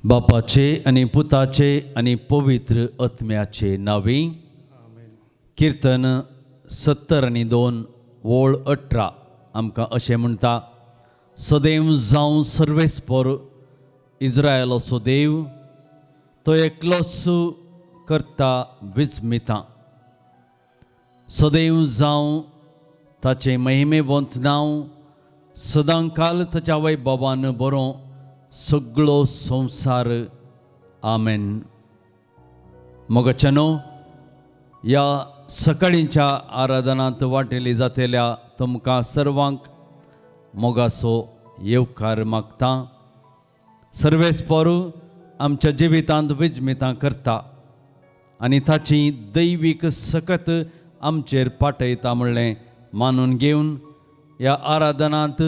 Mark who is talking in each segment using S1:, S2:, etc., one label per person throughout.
S1: बापाचे आनी पुताचे आनी पवित्र आत्म्याचे नांवी. किर्तन 72 ओळ 18 आमकां अशें म्हणटा, सदैव जावं सर्वेस्पर इज्रायलाचो देव, तो एकलोच करता विस्मितां. सदैव जावं ताचें महिमेवंत नांव, सदांकाल ताच्या वैभवान बरो सगळो संवसार. आमेन. मोगाच्यानो, ह्या सकाळींच्या आराधनांत वांटेली जातल्या तुमकां सर्वांक मोगाचो येवकार मागता. सर्वेस्पर आमच्या जिवितांत विजमितां करता आनी ताची दैवीक सकत आमचेर पाठयता म्हणलें मानून घेवन ह्या आराधनांत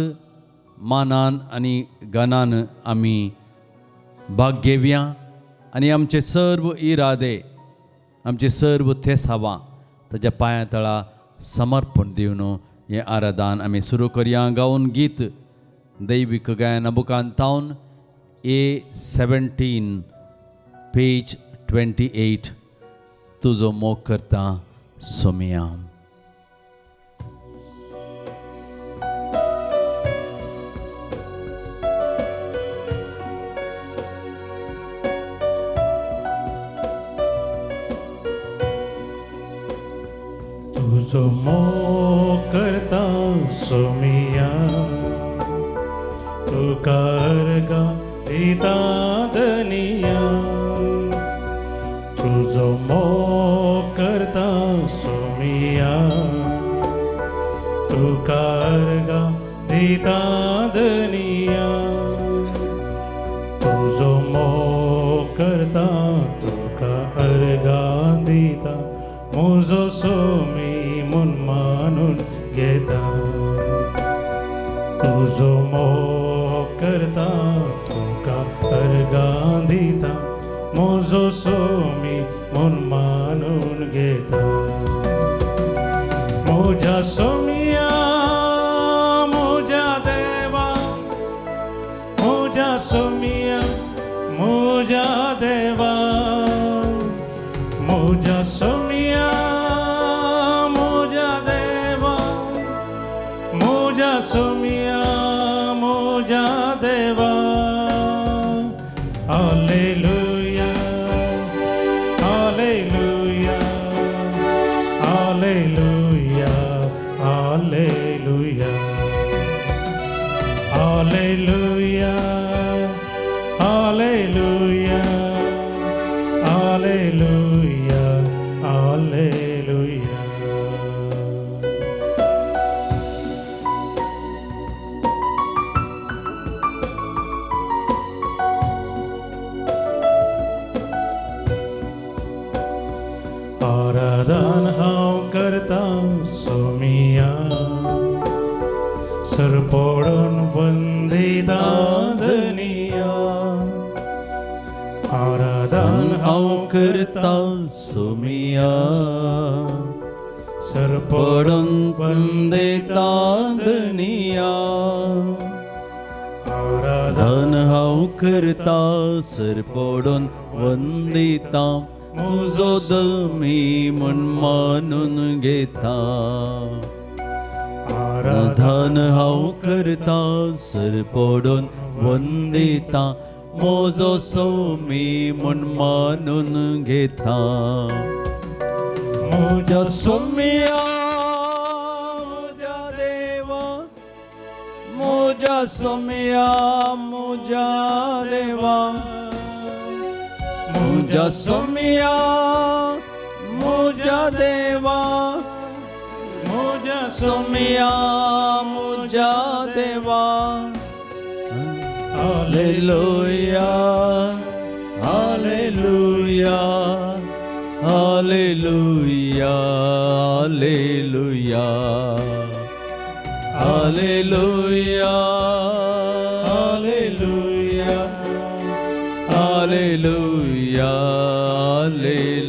S1: मानान आनी गनान आमी भाग घेवया आनी आमचे सर्व इरादे, आमचे सर्व थेसावां ताच्या पांया तळा समर्पण दिवन हें आराधन आमी सुरू करया. गावन गीत दैवीक गायना बुकान तावन A17 page 28, तुजो मोग करता सोमिया.
S2: तुजो मोग करता सोमिया, तुका अर्गां दिता धनिया. तुजो मोग करता सोमिया, तुका अर्गां दिता धनिया. तुजो मोग करता तुका अर्गां दिता, म्हजो सोमी म्हूण मानून घेता. तुजो मोग करता तुका अर्गां दिता, म्हजो सोमी म्हूण मानून घेता. म्हज्या सोमिया म्हज्या देवा, म्हज्या सोमिया म्हज्या देवा, म्हज्या सोमिया म्हज्या देवा, म्हज्या सोमिया म्हज्या देवा. Hallelujah, hallelujah, hallelujah, hallelujah, hallelujah, hallelujah, hallelujah, hallelujah. आराधन हांव करता सोमिया, सरपडून वंदिता धनिया. आराधन
S1: हांव करता सोमिया,
S2: सरपडून
S1: पडून वंदिता धनिया.
S2: आराधन
S1: धन हांव करता सरपडून वंदिता, म्हजो दमी म्हूण मानून घेता.
S2: आराधन
S1: धन हांव करता सरपडून वंदिता, म्हजो सोमी म्हूण मानून घेता.
S2: म्हज्या
S1: सोमिया म्हज्या देवा, म्हज्या सोमिया म्हज्या देवा, म्हज्या सोमिया म्हज्या देवा,
S2: म्हज्या
S1: सोमिया म्हज्या देवा. Hallelujah, hallelujah, hallelujah, hallelujah, hallelujah, hallelujah, hallelujah, hallelujah.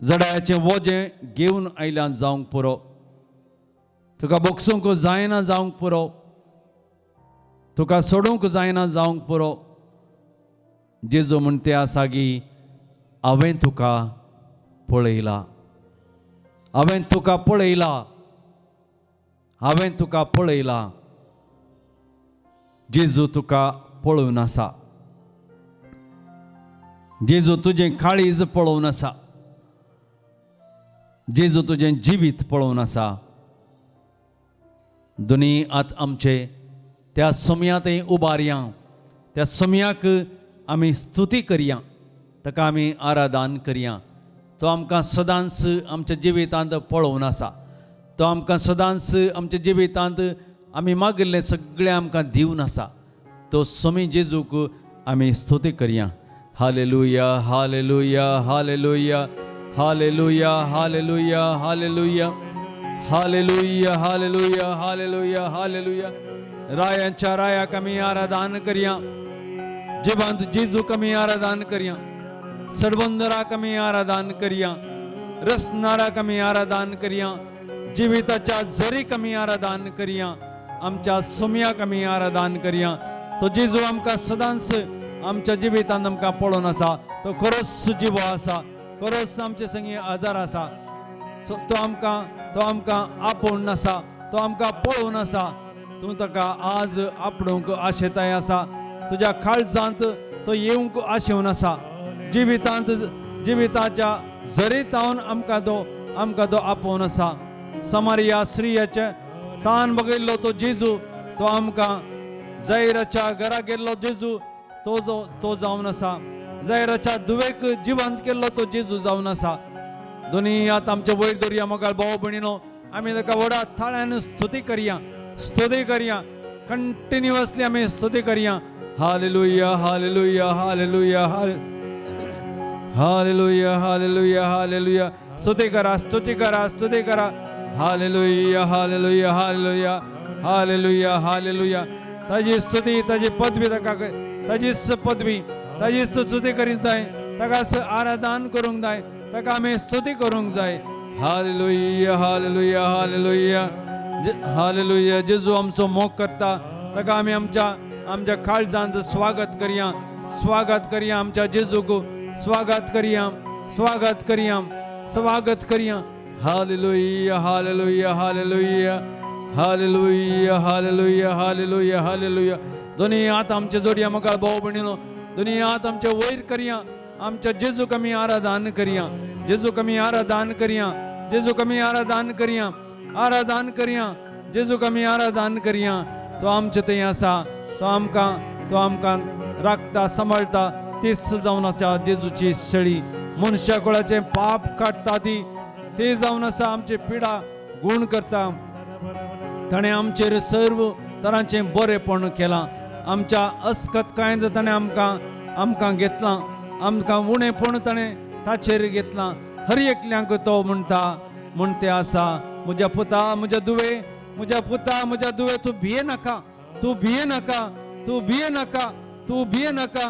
S1: जडायाचें वजें घेवन आयल्यान जावंक पुरो, तुका बोगसूंक जायना जावंक पुरो, तुका सोडूंक जायना जावंक पुरो. जेजू म्हणते आसा की हांवें तुका पळयला, हांवें तुका पळयला, हांवें तुका पळयला. जेजू तुका पळोवन आसा, जेजू तुजें काळीज पळोवन आसा, जेजू तुजें जिवीत पळोवन आसा. दोनी आत आमचे त्या समया थंय उबारया, त्या समयाक आमी स्तुती करया, ताका आमी आराधन करया. तो आमकां सदांच आमच्या जिवितांत पळोवन आसा, तो आमकां सदांच आमच्या जिवितांत आमी मागिल्लें सगळें आमकां दिवन आसा. तो समी जेजूक आमी स्तुती करया. Hallelujah, hallelujah, hallelujah, hallelujah, hallelujah, hallelujah, hallelujah, hallelujah, hallelujah, hallelujah. रायांच्या रायाक आमी आराधन करया, जिवंत जेजूक आमी आराधन करया, सरबंदराक आमी आराधन करया, रसनाराक आमी आराधन करया, जिविताच्या झरीक आमी आराधन करया, आमच्या सोम्याक आमी आराधन करया. तो जेजू आमकां सदांच आमच्या जिवितांत आमकां पळोवन आसा. तो खरोच जिवो आसा, खरोच आमचे संगी आदार आसा. सो तो आमकां आपोवन आसा, तो आमकां पळोवन आसा. तूं ताका आज आपणूंक आशेताय आसा, तुज्या काळजांत तो येवंक आशेवन आसा. जिवितांत जिविताच्या झरीतावन आमकां तो आपोवन आसा. समारिया स्त्रियाचे तान बघिल्लो तो जेजू, तो आमकां जैराच्या घरा गेल्लो जेजू तो जो तो जावन आसा. जैराच्या दुवेक जिवंत केल्लो तो जेजू जावन आसा. दोनी आतां आमचे वयर दवरया. मोगाळ भाव भयणीनो, आमी ताका व्हडा थाळ्यान स्तुती करया, स्तुती करया, कंटिन्युअसली आमी स्तुती करया. Hallelujah, hallelujah, hallelujah, hallelujah, hallelujah, hallelujah. स्तुती करा, स्तुती करा, स्तुती करा. Hallelujah, hallelujah, hallelujah, hallelujah, hallelujah. ताजी स्तुती, ताजी पदवी ताका, ताजीच पदवी, ताजीच स्तुती करीत जाय, ताका आराधन करूंक जाय, ताका आमी स्तुती करूंक जाय. Hallelujah, hallelujah, hallelujah, hallelujah. जेजू आमचो मोग करता, ताका आमी आमच्या आमच्या काळजांत स्वागत करया, स्वागत करया. आमच्या जेजूक स्वागत करया, स्वागत करया, स्वागत करया. Hallelujah, hallelujah, hallelujah, hallelujah, hallelujah, hallelujah, hallelujah. दोनी हात आमचे जोडया. मोगाळ भाव भयणीनो, दोनी हात आमचे वयर करया. आमच्या जेजूक आमी आराधन करया, जेजूक आमी आराधन करया, जेजूक आमी आराधन करया, आराधन करया, जेजूक आमी आराधन करया. तो आमचे थंय आसा, तो आमकां राखता, सांबाळटा. तीच जावन आसा जेजूची शेळी, मनशा कुळाचें पाप काडटा ती. ती जावन आसा आमची पिडा गूण करता. ताणें आमचेर सर्व तरांचें बरेपण केलां. आमच्या अस्कतकायेंत ताणें आमकां घेतलां, आमकां उणेपण ताणें ताचेर घेतलां. हर एकल्यांक तो म्हणटा, म्हणते आसा, म्हज्या पुता, म्हज्या दुवे, म्हज्या पुता, म्हज्या दुवे, तूं भिये नाका, तूं भिये नाका, तूं भिये नाका, तूं भिये नाका,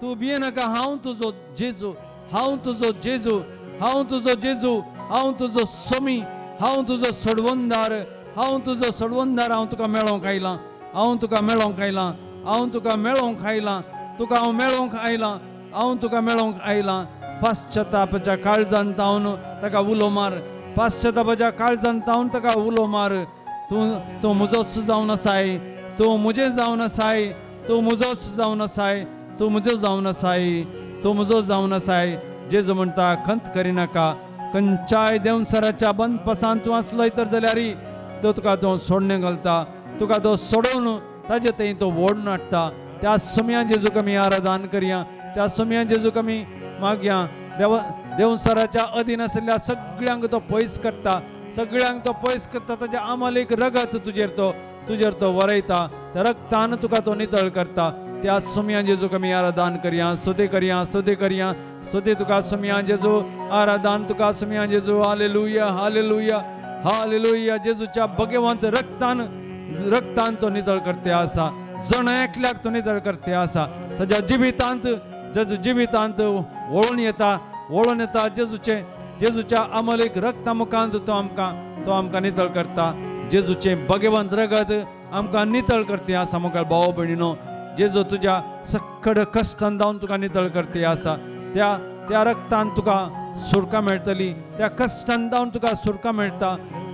S1: तूं भिये नाका. हांव तुजो जेजू, हांव तुजो जेजू, हांव तुजो जेजू, हांव तुजो सोमी, हांव तुजो सोडवंदार, हांव तुजो सोडवंदार. हांव तुका मेळोंक आयलां, हांव तुका मेळोंक आयलां, हांव तुका मेळोंक आयलां, तुका हांव मेळोंक आयलां, हांव तुका मेळोंक आयलां. पाश्चतापाच्या काळजान तावन ताका उलो मार, पाश्चतापाच्या काळजान तावन ताका उलो मार. तूं तूं म्हजोच जावन आसाय, तूं म्हजें जावन आसाय, तूं म्हजोच जावन आसाय, तूं म्हजो जावन आसाय, तूं म्हजो जावन आसाय. जेजू म्हणटा, खंत करिनाका. खंयच्याय देंवचाराच्या बंदपसान तूं आसलोय तर जाल्यार तो तुका तो सोडणें घालता, तुका तो सोडोवन ताजे थंय तो ओडून हाडटा. त्या समयान जेजूक आमी आराधन करया, त्या समयान जेजूक आमी मागया. देव देंवचाराच्या अधीन आशिल्ल्या सगळ्यांक तो पयस करता, सगळ्यांक तो पयस करता. ताच्या आमालेक रगत तुजेर तो वरयता, त्या रक्तान तुका तो नितळ करता. त्या समयान जेजूक आमी आराधन करया, स्तुती करया, स्तुती करया. स्तुती तुका समयान जेजू, आराधन तुका समयान जेजू. Hallelujah, hallelujah, hallelujah. जेजूच्या भगवंत रक्तान रक्तान तो नितळ करते आसा, जण एकल्याक तो नितळ करते आसा. ताज्या जिवितांत, जेजू जिवितांत वळून येता, वळून येता. जेजूचे जेजूच्या अमोलीक रक्ता मुखांत तो आमकां नितळ करता. जेजूचें भगवंत रगत आमकां नितळ करता आसा. मुखार भाव भयणीनो, जेजू तुज्या सक्कड कश्टान जावन तुका नितळ करता आसा. त्या त्या रक्तान तुका सुटका मेळटली. त्या कश्टान जावन तुका सुटका मेळटा.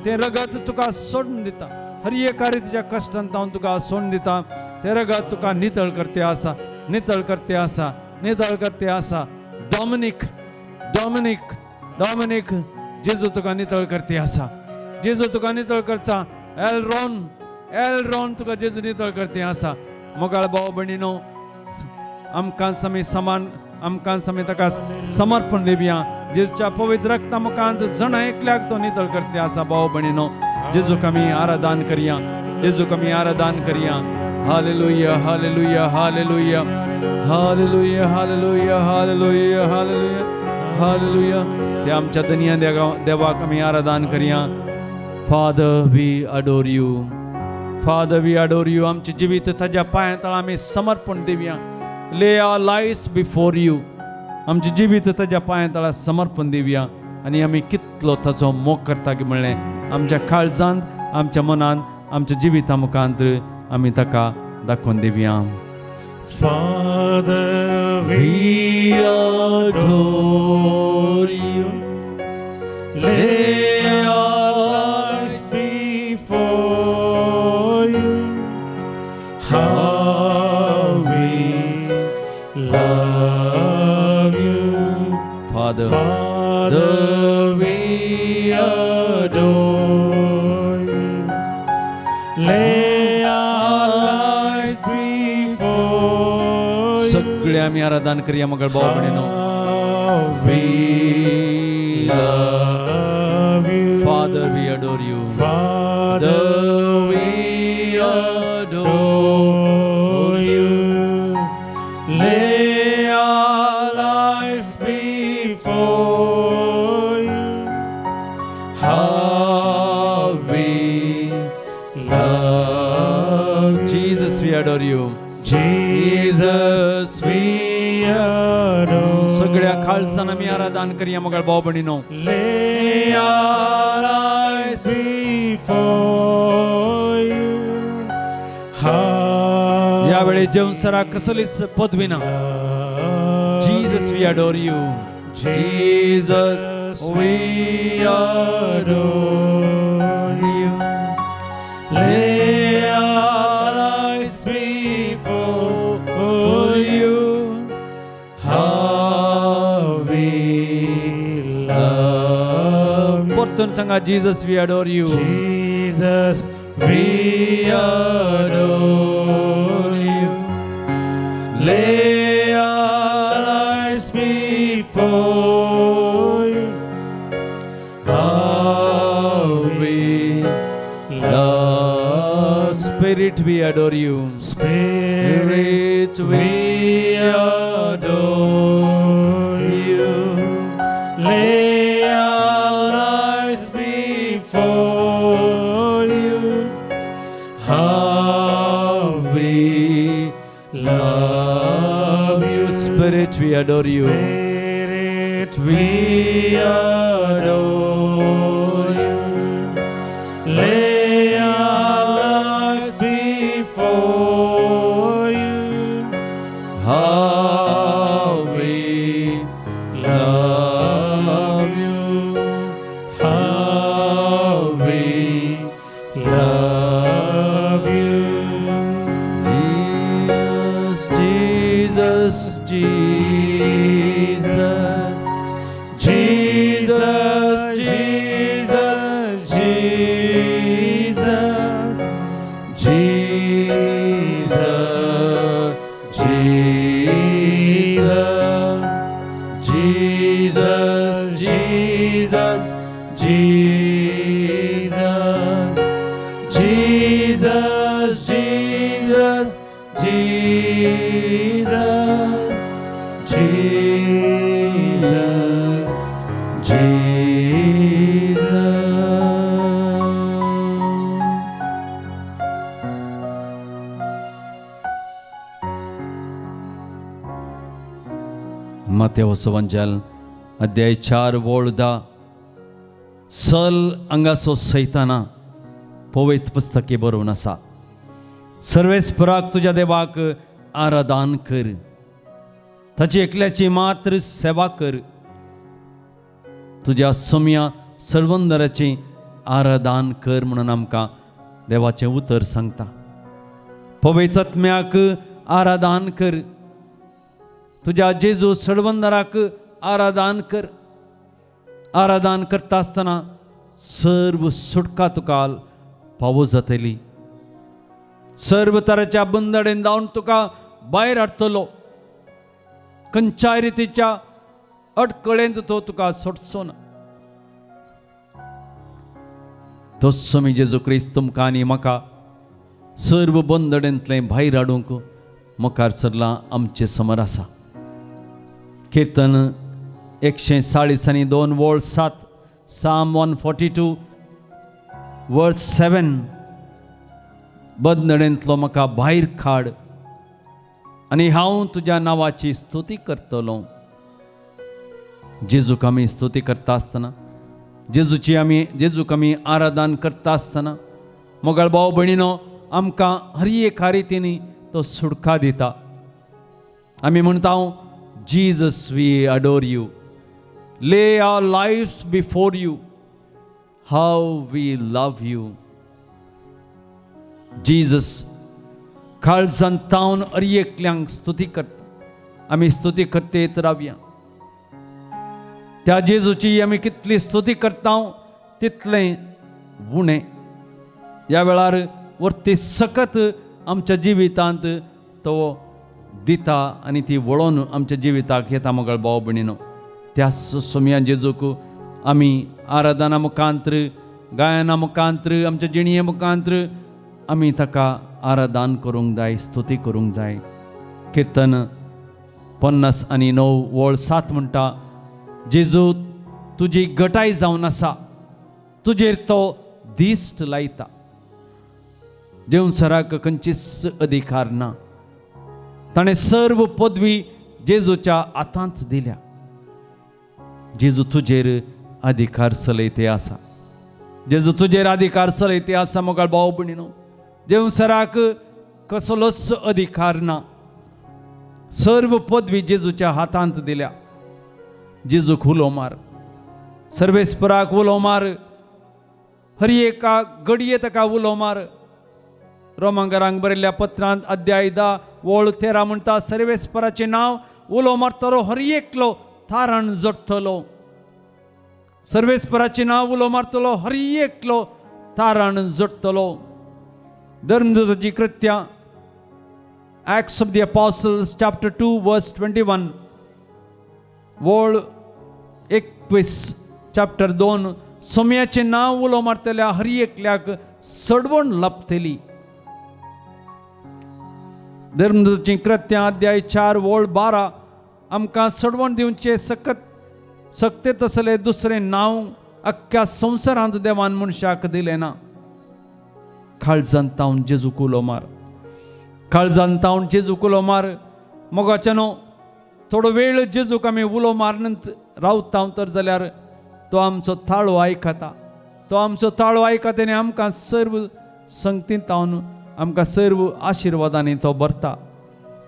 S1: तें रगत तुका सोडून दिता. हर एक कार्य तुज्या कश्टान जावन तुका सोडून दिता. तें रगत तुका नितळ करते आसा, नितळ करते आसा, नितळ करते आसा. डॉमिनीक, डॉमिनीक, डॉमिनीक, जेजू तुका नितळ करते आसा. जेजू तुका नितळ करता. एल रॉन, एल रॉन, तुका जेजू नितळ करते आसा. मोगाळ भाव भयणीनो, आमकां आमी समान आमकां आमी ताका समर्पण दिवया. जेजूच्या पवित्र रक्ता मुखांत जण एकल्याक तो नितळ करते आसा. भाव भयणीनो, जेजूक आमी आराधन करया. जेजूक आमी आराधन करया. Hallelujah, hallelujah, hallelujah, hallelujah, hallelujah, hallelujah, hallelujah, hallelujah. ते आमच्या दनिया देवाक आमी आराधन करया. Father, we adore you. Father, we adore you. आमचे जिवीत ताज्या पांया तळा आमी समर्पण दिवया. Lay our lives before you. आमचे जिवीत ताज्या पांया तळा समर्पण दिवया आनी आमी कितलो ताचो मोग करता की म्हणलें आमच्या काळजांत, आमच्या मनांत, आमच्या जिविता मुखांत आमी ताका दाखोवन दिवया.
S2: Father, we
S1: We adore you.
S2: Lay our lives before you. How we love you.
S1: Father,
S2: Father, we adore you. Lay our lives before you.
S1: सगळे आमी आराधन करया. मगळ भाव भयणीनो.
S2: How we love you.
S1: Father, we adore you.
S2: Father,
S1: we
S2: adore you. Lay our lives before you.
S1: How we love Jesus, we adore you.
S2: Jesus, we adore.
S1: सगळ्या खालसान आमी आराधन करया. मगळ भाव भयणीनो.
S2: Lay our lives before you. How
S1: यावेळी जेवसरा कसलीच पदवी ना. Jesus, we adore you. Jesus, we adore you.
S2: Lay our lives before you. How we love you.
S1: परतून सांगा, Jesus, we adore you.
S2: Jesus, we adore you. Lay our lives before you.
S1: How we love. Spirit, we adore you.
S2: Spirit,
S1: we
S2: adore you. Lay our lives before you. How we love you.
S1: Spirit, we adore you.
S2: Spirit, we adore you. Lay our lives before you.
S1: How we love you.
S2: How we love you.
S1: Jesus, Jesus, Jesus,
S2: Jesus, Jesus, Jesus, Jesus, Jesus, Jesus, Jesus, Jesus, Jesus, Jesus, Jesus.
S1: Matthew सुवंजल अध्याय 4 वोळ 10. सल हांगासो सैताना पवित्र पुस्तकी बरोवन आसा. सर्वेस्पराक तुज्या देवाक आराधन कर, ताची एकल्याची मात्र सेवा कर, तुज्या सोम्या सर्वंदराची आराधन कर म्हणून आमकां देवाचें उतर सांगता. पवित्र आत्म्याक आराधन कर, तुज्या जेजू सर्वंदराक आराधन कर. आराधन करता आसतना सर्व सुटका तुका पावो जातली. सर्व तराच्या बंदडेन जावन तुका भायर हाडटलो. खंयच्याय रितीच्या अडकळेंत तो तुका सोडचो ना. तो स्वामी जेजू क्रिस्त तुमकां आनी म्हाका सर्व बंदडेंतलें भायर हाडूंक मुखार सरलां आमचे समोर आसा. किर्तन 140 आनी 2 वळ 7, Psalm 142 verse 7. बंदडेंतलो म्हाका भायर काड आनी हांव तुज्या नांवाची स्तुती करतलो. जेजूक आमी स्तुती करता आसतना, जेजूची आमी जेजूक आमी आराधन करता आसतना मोगाळ भाव भयणीनो आमकां हर एका रितीनी तो सुटका दिता. आमी म्हणटा, Jesus we adore you, lay our lives before you, how we love you. Jesus काळजान तावन हर एकल्यांक स्तुती करता. आमी स्तुती करतेत रावया. त्या जेजूची आमी कितली स्तुती करता तितलें उणें. ह्या वेळार वरती सकत आमच्या जिवितांत तो दिता आनी ती वळोवन आमच्या जिविताक येता. मोगाळ भाव भयणीनो, त्या सोम्या जेजूक आमी आराधना मुखांत्र, गायना मुखांत्र, आमच्या जिणये मुखांत्र आमी ताका आराधन करूंक जाय, स्तुती करूंक जाय. किर्तन 59 वळ 7 म्हणटा, जेजू तुजी गटाय जावन आसा, तुजेर तो दिश्ट लायता. देवसराक खंयचीच अधिकार ना. ताणें सर्व पदवी जेजूच्या हातांत दिल्या. जेजू तुजेर अधिकार चलयते आसा. जेजू तुजेर अधिकार चलयते आसा. मोगाळ भाव भयणीनो, देवसराक कसलोच अधिकार ना. सर्व पदवी जेजूच्या हातांत दिल्या. जेजूक उलो मार, सर्वेस्पराक उलो मार, हर एका घडये ताका उलो मार. रोमांगरांक बरयल्ल्या पत्रांत अध्याय 10 वळ 13 म्हणटा, सर्वेस्पराचें नांव उलो मारतलो हर एकलो तारण जोडटलो. सर्वेस्पराचें नांव उलो मारतलो हर एकलो तारण जोडटलो. धर्मदूताची कृत्यां, Acts of the Apostles chapter 2 verse 21, वळ 21 चॅप्टर 2, सोम्याचें नांव उलो मारतल्या हर एकल्याक सडवण लाभतली. धर्मदूताची कृत्यां अध्याय 4 वळ 12 आमकां सडवण दिवचें सकत सक्ते तसलें दुसरें नांव अख्ख्या संवसारांत देवान मनशाक दिलें ना. काळजान तावन जेजूक उलो मार, काळजान तावन जेजूक उलो मार. मोगाच्यानो, थोडो वेळ जेजूक आमी उलो मारन रावता तर जाल्यार तो आमचो ताळो आयकता. तो आमचो ताळो आयकता आनी आमकां सर्व संगतींत तावन आमकां सर्व आशिर्वादांनी तो भरता.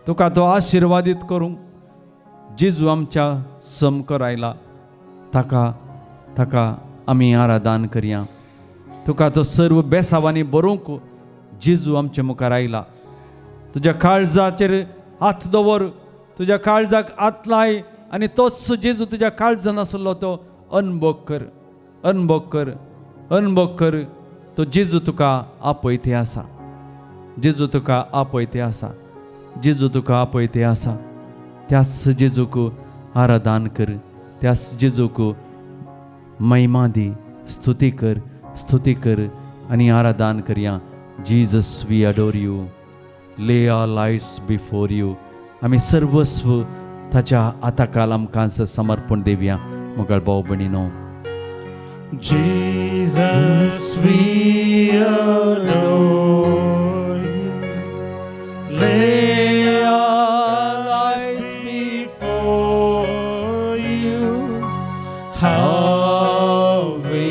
S1: तुका तो आशिर्वादीत करूंक जेजू आमच्या समकर आयला. ताका ताका आमी आराधन करया. तुका तो सर्व बेसावांनी भरूंक जेजू आमचे मुखार आयला. तुज्या काळजाचेर हात दवर, तुज्या काळजाक हात लाय आनी तोच जेजू तुज्या काळजान आसलो तो अनुभव कर, अनुभव कर, अनुभव कर. तो जेजू तुका आपयते आसा. जेजू तुका आपयते आसा. जेजू तुका आपयते आसा. त्याच जेजूक आराधन कर, त्याच जेजूक महिमा दी, स्तुती कर, स्तुती कर आनी आराधन करया. Jesus we adore you, lay our lives before you. आमी सर्वस्व ताच्या हाताखाल आमकां समर्पण दिवया. मोगाळ भाव भयणीनो,
S2: Jesus we adore you, lay our lives before you, how we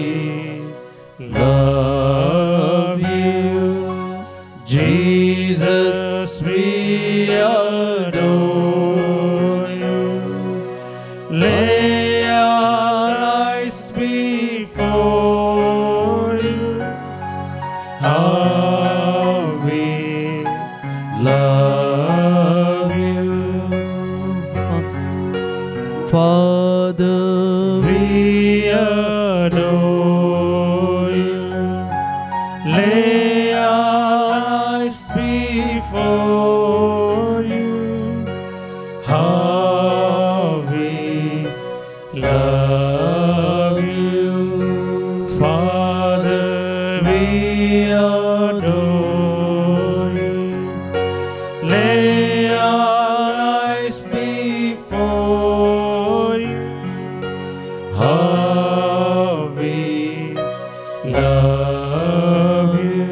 S2: love you.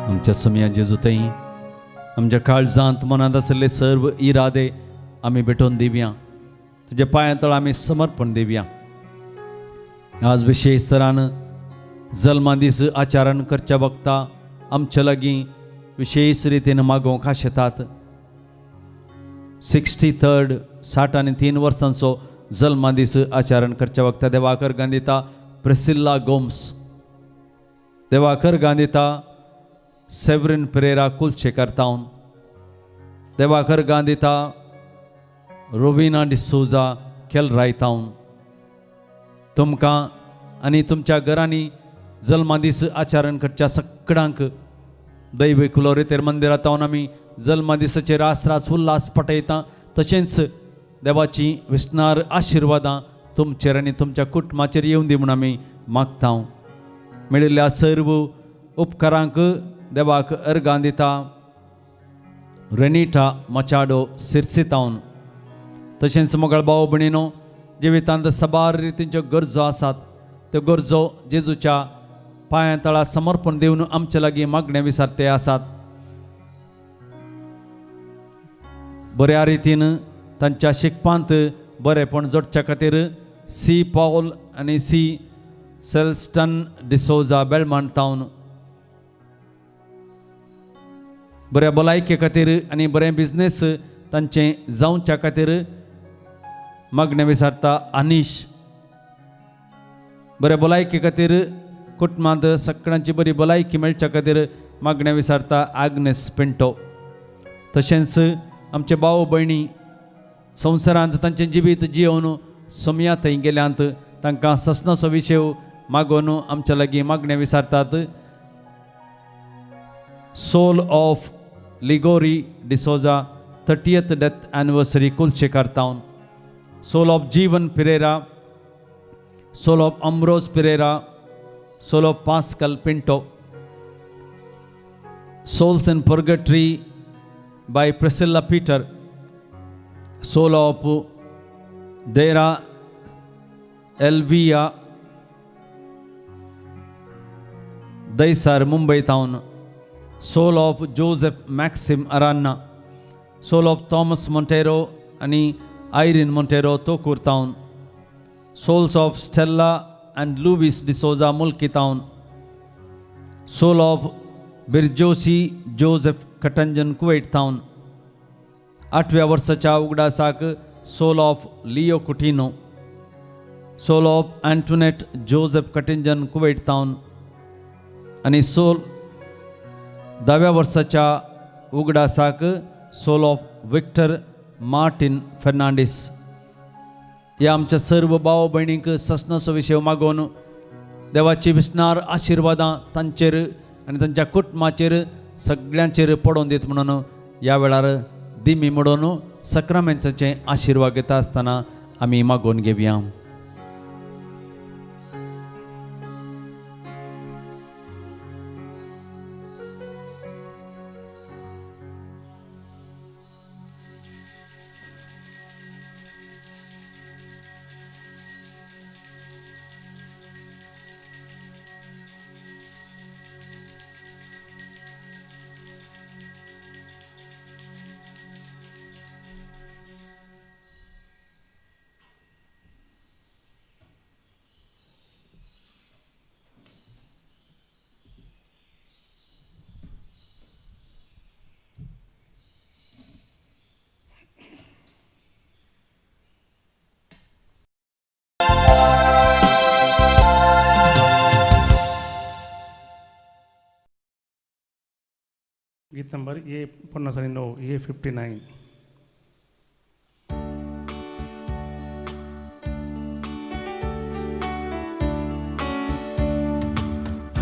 S1: आमच्या समया जेजू थंय आमच्या काळजांत मनांत आशिल्ले सर्व इरादे आमी भेटोवन दिवया, तुज्या पांयां तळ आमी समर्पण दिवया. आज विशेष तरान जल्मा दीस आचरण करच्या वक्ता आमच्या लागीं विशेष रितीन मागोवंक आशेतात. 63 63 वर्सांचो जल्मा दीस आचरण करच्या वक्ता देवाकर गांधीता प्रेसिल्ला गोम्स, देवाकर गांधीता सेवरीन पेरेरा कुलशेखर तावन, देवाकर गांधीता रोविना डिसोजा केलराय तावन. तुमकां आनी तुमच्या घरांनी जल्मा दीस आचरण करच्या सगळ्यांक दैवी कुलोरेतेर मंदिरांत तावन आमी जल्मा दिसाचेर रास रास उल्हास पटयता. तशेंच देवाची विस्नार आशिर्वादां तुमचेर आनी तुमच्या कुटुंबाचेर येवन दी म्हूण आमी मागता. मेळिल्ल्या सर्व उपकारांक देवाक अर्गां दिता. रेनिटा मचाडो सिरसितावन. तशेंच मोगाळ भाव भयणीनो, जिवितांत साबार रितींच्यो गरजो आसात, त्यो गरजो जेजूच्या पांयां तळा समर्पण दिवन आमचे लागीं मागणें विसारते आसात. बऱ्या रितीन तांच्या शिकपांत बरेपण जोडच्या खातीर सी पावल आनी सी सेल्स्टन डिसोजा बेलमान तावन, बऱ्या भलायके खातीर आनी बरें बिजनेस तांचें जावच्या खातीर मागणें विसारता अनीश. बऱ्या भलायके खातीर कुटुंबांत सगळ्यांची बरी भलायकी मेळच्या खातीर मागणें विसारता आग्नेस पिंटो. तशेंच आमचे भाव भयणी संवसारांत तांचें जिवीत जियोवन सोमया थंय गेल्यांत, तांकां ससनाचो विशय मागोवन आमच्या लागीं मागणें विसारतात. Soul of Ligori D'Souza 30th death anniversary Kulshekar town, soul of Jeevan Pereira, soul of Ambrose Pereira, soul of Pascal Pinto. Souls in purgatory by Priscilla Peter, soul of Dera Elvia Dahisar Mumbai town, soul of Joseph Maxim Aranha, soul of Thomas Monteiro आनी Irene Monteiro Thokur town, souls of Stella and Louis D'Souza Mulki town, soul of Birjosi Joseph Katanjan Kuwait town. आठव्या वर्साच्या उगडासाक soul of Leo Coutinho, soul of Antoinette Joseph Katinjan Kuwait town आनी सोल धाव्या वर्साच्या उगडासाक soul of Victor Martin Fernandes. ह्या आमच्या सर्व भाव भयणींक ससनाचो विशय मागोवन देवाची विस्नार आशिर्वादां तांचेर आनी तांच्या कुटुंबाचेर सगळ्यांचेर पडोवन दीत म्हणून ह्या वेळार दिमी म्हणून सक्रामेंताचे आशिर्वाद घेता आसतना आमी मागोवन घेवया.
S2: गीत नंबर ए 59, ए 59.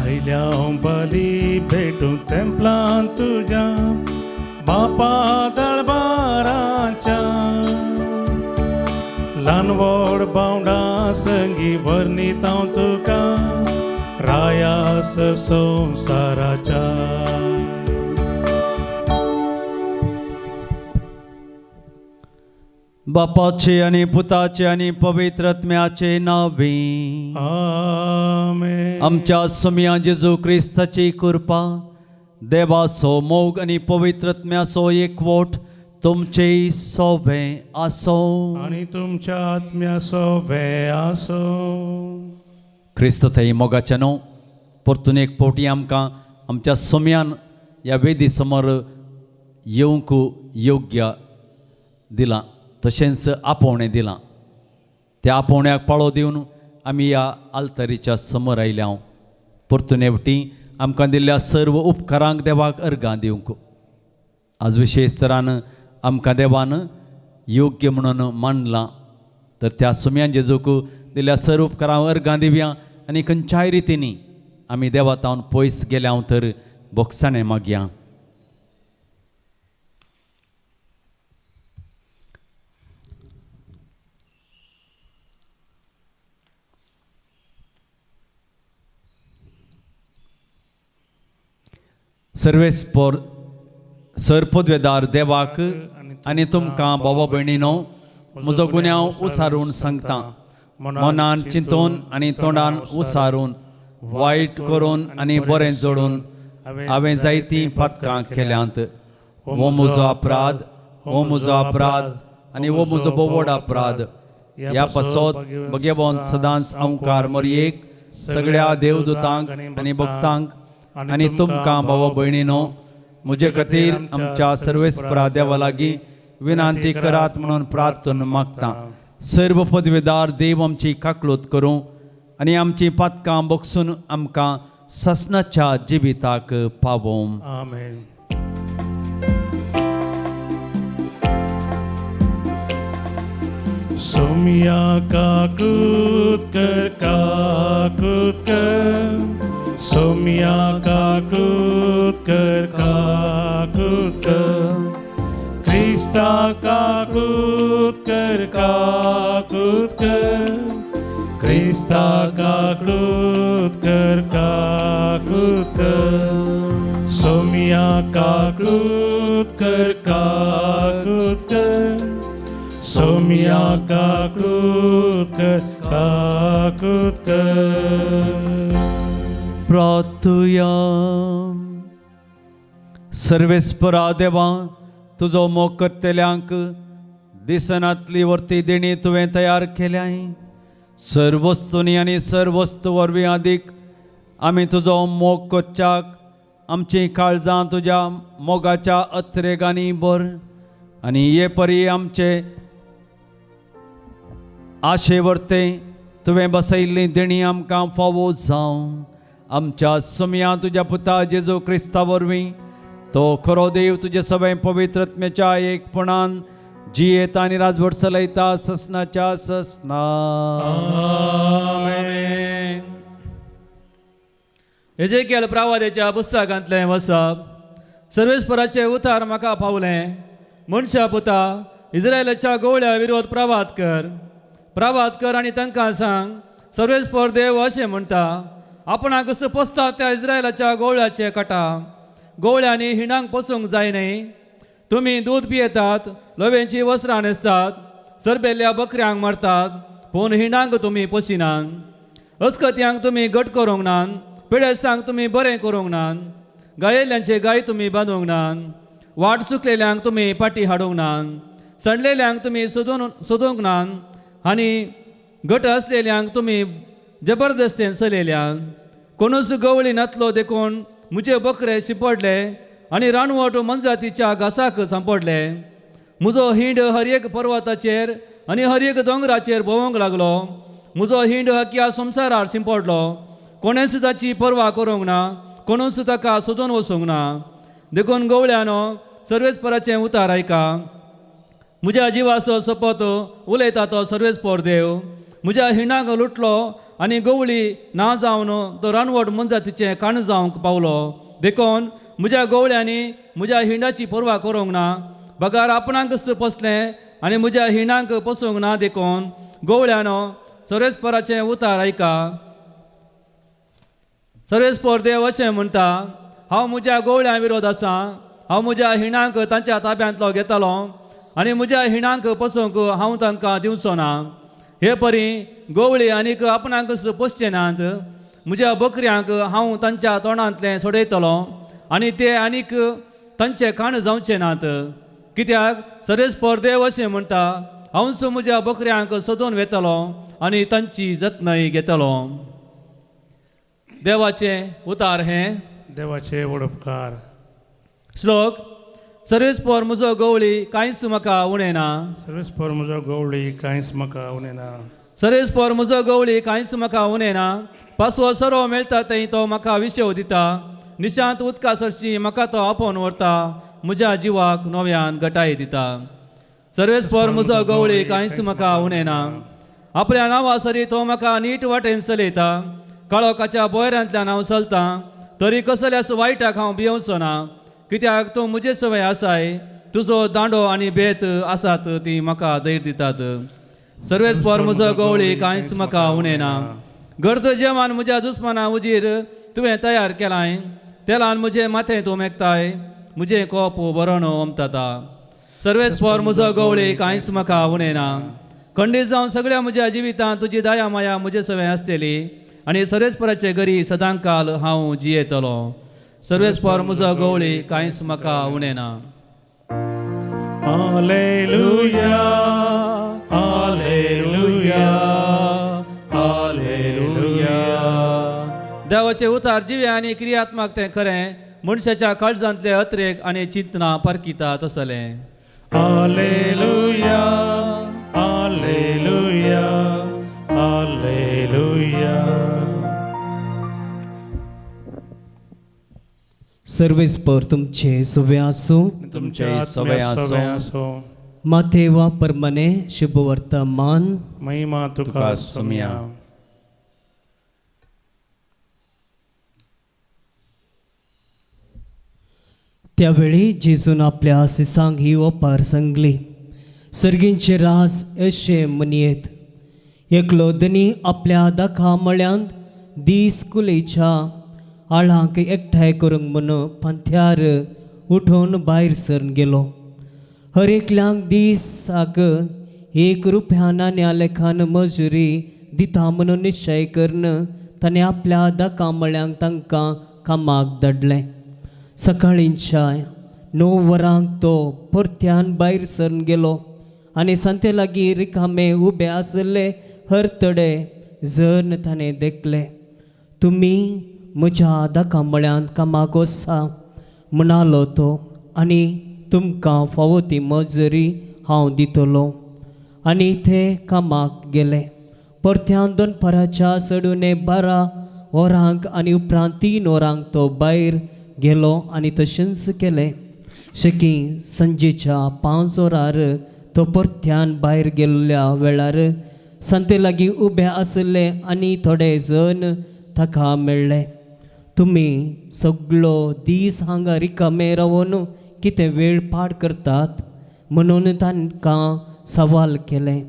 S2: आयल्या बली भेटूं तेंपलान तुज्या बापा दळबाराच्या, ल्हान व्हड भावंडां संगी वर्णीत हांव तुका रायास संवसाराच्या.
S1: बापाचे आनी पुताचे आनी पवित्र आत्म्याचे नावे
S2: आमेन.
S1: आमच्या सुमया जेजू क्रिस्ताची कृपा, देवाचो मोग आनी पवित्र आत्म्याचो एकवट तुमचे सोवे आसो.
S2: आनी तुमच्या आत्म्या सोवे आसो.
S1: क्रिस्त थंय मोगाचे न्हू परतून एक फावटी आमकां आमच्या सुमयान ह्या वेदी समोर येवंक योग्य दिलां, तशेंच आपोवणें दिलां. त्या आपोवण्याक पाळो दिवन आमी ह्या आल्तरीच्या समोर आयल्या. हांव परतून एकवटी आमकां दिल्ल्या सर्व उपकारांक देवाक अर्गां दिवंक आज विशेश तरान आमकां देवान योग्य म्हणून मानलां तर त्या सुम्यान जेजूक दिल्या सर्व उपकारांक अर्गां दिवया आनी खंयच्याय रितींनी आमी देवा तावन पयस गेल्या तर बोगसाणें मागया. सर्वेस्पोर सर पदवेदार देवाक आनी तुमकां बाबा भयणीनो म्हजो गुन्यांव उसारून सांगता. मनान चिंतून आनी तोंडान उसारून वायट करून आनी बरें जोडून हांवें जायतीं पातकां केल्यांत. हो म्हजो अपराध, हो म्हजो अपराध आनी हो म्हजो भोव व्हड अपराध. ह्या पासत भगेवन सदांच अंकार मोरयेक सगळ्या देवदूतांक आनी भक्तांक आनी तुमकां भाव भयणीनो म्हजे खातीर आमच्या सर्वेस्परा देवा लागीं विनंती करात म्हणून प्रार्थना मागता. सर्व पदवेदार देव आमची काकलूत करूं आनी आमची पातकां बगसून आमकां ससनाच्या जिविताक पावोवं.
S2: आमेन. सोमिया काकूत कर, काकूत कर, सोमिया काकूत कर, काकूत कर, क्रिस्ता काकूत कर, काकूत कर, क्रिस्ता काकूत कर, काकूत कर, सोमिया काकूत कर, काकूत कर, सोमिया काकूत कर, काकूत कर.
S1: प्रार्थुया. सर्वेस्परा देवा, तुजो मोग करतल्यांक दिसनातली वर्ती देणी तुवें तयार केल्याय. सर्व वस्तूंनी आनी सर्व वस्तू वरवीं आदीक आमी तुजो मोग करच्याक आमचीं काळजां तुज्या मोगाच्या अत्रेगांनी भर आनी हे परी आमचे आशे वर्ते तुवें बसयल्ली देणी आमकां फावो जावं. आमच्या सुमया तुज्या पुता जेजू क्रिस्ता वरवीं तो खरो देव तुजे सगळे पवित्र आत्म्याच्या एकपणान जियेता आनी राजवट चलयता ससनाच्या ससना.
S2: आमेन.
S3: एजेकियल प्रावादेच्या पुस्तकांतलें वसप. सर्वेस्पराचे उतार म्हाका पावलें. मनशा पुता, इस्रायलाच्या गवळ्या विरोध प्रवाद कर, प्रवाद कर आनी तांकां सांग, सर्वेस्पर देव अशें म्हणटा, आपणाक पोसता त्या इस्रायलाच्या गवळ्याचे कटा गवळ्यांनी हिणांक पोसूंक जाय न्हय. तुमी दूद पियेतात, लोवेंची वस्त्रां न्हेसतात, सरबेल्ल्या बकऱ्यांक मारतात, पूण हिणांक तुमी पोशिनात. अस्कत्यांक तुमी घट करूंक नात, पिडेस्तांक तुमी बरें करूंक नात, गायेल्ल्यांचे गाय तुमी बांदूंक नात, वाट चुकलेल्यांक तुमी पाटी हाडूंक नात, सणलेल्यांक तुमी सोदून सोदूंक नात आनी घट आसलेल्यांक तुमी जबरदस्तेन चलयल्यात. कोणूच गवळी नातलो देखून म्हजे बकरे शिपडले आनी रानवट मनजातीच्या घासाक सांपडले. म्हजो हिंड हर एक पर्वताचेर आनी हर एक दोंगराचेर भोंवंक लागलो. म्हजो हिंड हकया संवसारार शिंपडलो. कोणेंच ताची पर्वा करूंक ना, कोणूच ताका सोदून वचूंक ना. देखून गवळ्यानो सर्वेस्पराचें उतार आयका. म्हज्या जिवाचो सोपत उलयता तो सर्वेस्पर देव. म्हज्या हिंडाक लुटलो आनी गवळी ना जावन तो रानवट मनजातीचें काण जावंक पावलो. देखून म्हज्या गवळ्यांनी म्हज्या हिंडाची पर्वा करूंक ना, बगार आपणाकच पोसलें आनी म्हज्या हिंडांक पोसूंक ना. देखून गवळ्यानो सर्वेस्पराचें उतार आयका. सर्वेस्पर देव अशें म्हणटा, हांव म्हज्या गवळ्यां विरोध आसा. हांव म्हज्या हिणांक तांच्या ताब्यांतलो घेतलो आनी म्हज्या हिणांक पोसूंक हांव तांकां दिवचो ना. हे परी गोवळी आनीक आपणाकच पोसचे नात. म्हज्या बकऱ्यांक हांव तांच्या तोंडांतलें सोडयतलो आनी ते आनीक तांचे खाण जावचे नात. कित्याक सरेस्पर देव अशें म्हणटा, हांवच म्हज्या बकऱ्यांक सोदून वेतलो आनी तांची जतनाय घेतलो. देवाचें उतार हें.
S2: देवाचे व्हड उपकार.
S3: श्लोक. सर्वेस्पर म्हजो गवळी कांयच म्हाका उणें ना.
S2: सर्वेस्पर म्हजो गवळी कांयच म्हाका उणें ना.
S3: सर्वेस्पर म्हजो गवळी कांयच म्हाका उणें ना. पासवो सरो मेळटा थंय तो म्हाका विशेव दिता. निशांत उदका सरशी म्हाका तो आपोवन व्हरता. म्हज्या जिवाक नव्यान गटाय दिता. सर्वेस्पर म्हजो गवळी कांयच म्हाका उणें ना. आपल्या नांवा सरी तो म्हाका नीट वाटेन चलयता. काळोखाच्या बोयरांतल्यान हांव चलतां तरी कसल्याच वायटाक हांव भियेवचो ना. कित्याक तूं म्हजे सवय आसाय. तुजो दांडो आनी बेत आसात ती म्हाका धैर्य दितात. सर्वेस्पर म्हजो गवळी कांयच म्हाका उणें ना. गर्द जेवण म्हज्या दुस्माना उजीर तुवें तयार केलाय. तेलान म्हजें माथें तूं मेकताय. म्हजें कोप बरोवन ओमताता. सर्वेस्पर म्हजो गवळी कांयच म्हाका उणें ना. खंडीत जावन सगळ्या म्हज्या जिवितांत तुजी दया माया म्हजे सवय आसतली आनी सर्वेस्पराचे घरी सदांकाल हांव जियेतलो. सर्वेस्पर म्हजो गवळी कांयच म्हाका उणें ना.
S2: Hallelujah, hallelujah, hallelujah.
S3: देवाचे उतार जिवे आनी क्रियात्मक तें खरें मनशाच्या काळजांतले अत्रेक आनी चिंतना परकिता तसलें.
S2: Hallelujah, hallelujah, hallelujah.
S4: सर्वेस्पर तुमचे सुवे आसूं.
S2: तुमचे सवे आसूं.
S4: माथेवा परमने शुभवर्तमान.
S2: महिमा तुका सुमिया.
S4: त्यावेळी जेजून आपल्या सिसांक ही ओपार सांगली. सर्गींचे रास अशें म्हणयेत, एकलो धनी आपल्या दाखा मळ्यांत दीस कुलेच्या आळांक एकठांय करूंक म्हूण पांथ्यार उठून भायर सरून गेलो. हर एकल्यांक दिसाक 1 रुपया नाण्या लेखान मजुरी दिता म्हणून निश्चय करून ताणें आपल्या दाका मळ्यांक तांकां कामाक धाडलें. सकाळींच्या 9 वरांक तो परत्यान भायर सरून गेलो आनी सांते लागीं रिकामे उबे आशिल्ले हर तडे जण ताणें देखले. तुमी म्हज्या दाका मळ्यांत कामाक वसा म्हणालो तो, आनी तुमकां फावो ती मजुरी हांव दितलो. आनी ते कामाक गेले. परत्यान दनपाराच्या सडूने 12 वरांक आनी उपरांत 3 वरांक तो भायर गेलो आनी तशेंच केलें. शेकी सांजेच्या 5 वरार तो परत्यान भायर गेल्ल्या वेळार सांते लागीं उबे आशिल्ले आनी थोडे जण ताका मेळ्ळे. तुमी सगळो दीस हांगा रिकामे रावन कितें वेळ पाड करतात म्हणून तांकां सवाल केलें.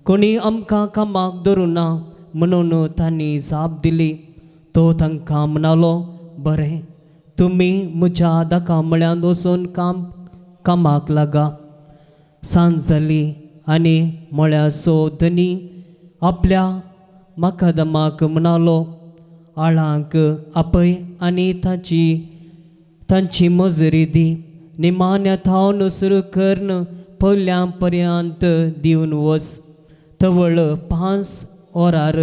S4: कोणी आमकां कामाक धरूं ना म्हणून तांणी जाप दिली. तो तांकां म्हणालो, बरें, तुमी म्हज्या दाका मळ्यांत वचून कामाक लागा. सांज जाली आनी मळ्याचो धनी आपल्या माकादमाक म्हणालो, आळांक आपय आनी तांची मजुरी दी. निमाण्या थावन सुरू करून पयल्या पर्यंत दिवन वच. तवळ 5 वरार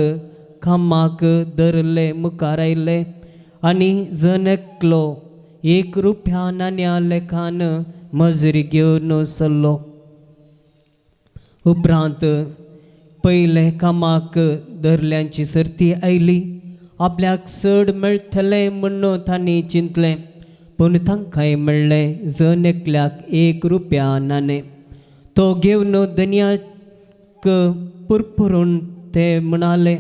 S4: कामाक धरले मुखार आयले आनी जण एकलो 1 रुपया नाण्या लेखान मजुरी घेवन सरलो. उपरांत पयले कामाक धरल्यांची सर्ती आयली. आपल्याक चड मेळटलें म्हूण तांणी चिंतलें, पूण तांकांय मेळ्ळें जण एकल्याक 1 रुपया नाणें. तो घेवन धनयाक पुरपुरून ते म्हणाले,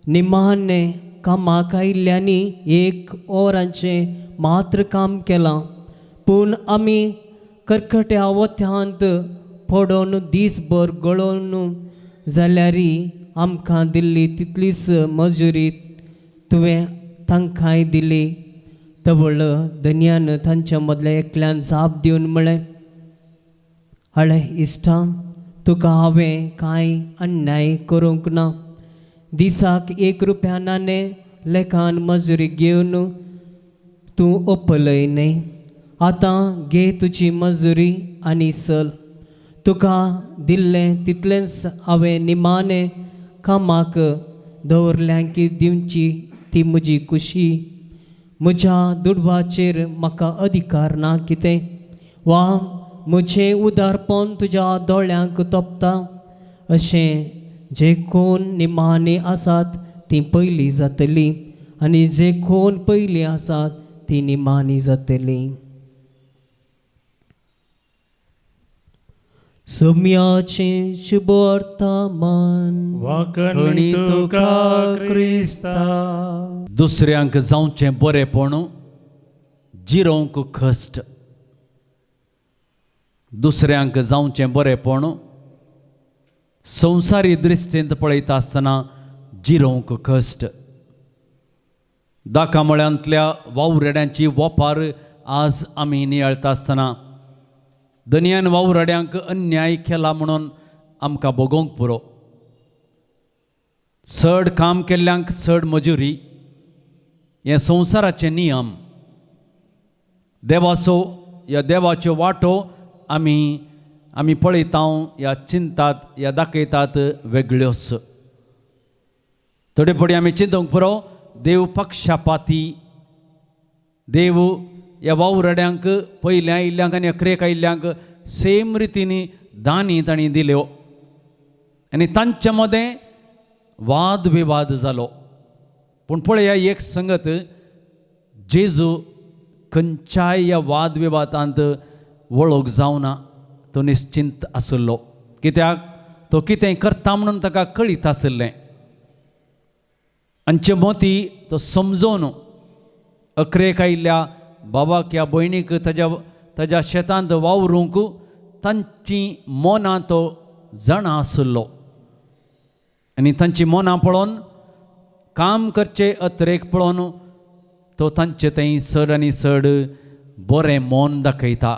S4: निमाणें कामाक आयिल्ल्यांनी 1 वरांचें मात्र काम केलां, पूण आमी करकट्या वत्यांत पडोन दीसभर गळोवन जाल्यार आमकां दिल्ली तितलीच मजुरी तुवें तांकांय दिली. तवळ धनयान तांच्या मदल्या एकल्यान जाप दिवन म्हळें, हाडे इश्टा, तुका हांवें कांय अन्याय करूंक ना. दिसाक 1 रुपया नाणें लेखान मजुरी घेवन तूं ओपलय न्हय. आतां घे तुजी मजुरी आनी चल. तुका दिल्लें तितलेंच हांवें निमाणें कामाक दवरल्यां की दिवची ती म्हजी खुशी. म्हज्या दुडवाचेर म्हाका अधिकार ना कितें, वा म्हजें उदारपण तुज्या दोळ्यांक तोपता? अशें जे कोण निमाणें आसात तीं पयलीं जातलीं आनी जे कोण पयलीं आसात तीं निमाणीं जातलीं. सोम्याचें शुभ वर्तमान.
S2: वाकणी तुका क्रिस्ता.
S1: दुसऱ्यांक जावचें बरेंपण जिरोवंक कश्ट. दुसऱ्यांक जावचें बरेंपण संवसारी दृश्टींत पळयता आसतना जिरोवंक कश्ट. दाकामळ्यांतल्या वावुरड्यांची वपार आज आमी नियाळटा आसतना दनयान वावुरड्यांक अन्याय केला म्हणून आमकां भोगोवंक पुरो. चड काम केल्ल्यांक चड मजुरी हें संवसाराचे नियम. देवाचो ह्या देवाच्यो वाटो आमी आमी पळयता ह्या चिंतात ह्या दाखयतात वेगळ्योच. थोडे फावटी आमी चिंतूंक पुरो देव पक्षपाती, देव ह्या वावुरड्यांक पयल्या आयिल्ल्यांक आनी अकरेक आयिल्ल्यांक सेम रितीनी दानी तांणी दिल्यो आनी तांचे मदें वाद विवाद जालो. पूण पळया एक संगत, जेजू खंयच्याय ह्या वाद विवादांत वळख जावना, तो निश्चिंत आशिल्लो. कित्याक तो कितें करता म्हणून ताका कळीत आशिल्लें. आमचे मोती तो समजोन अकरेक आयिल्ल्या बाबाक ह्या भयणीक ताज्या ताज्या शेतांत वावरूंक तांची मनां तो जाणा आशिल्लो आनी तांची मनां पळोवन काम करचे अतरेक पळोवन तो तांचे थंय चड आनी चड बरें मन दाखयता.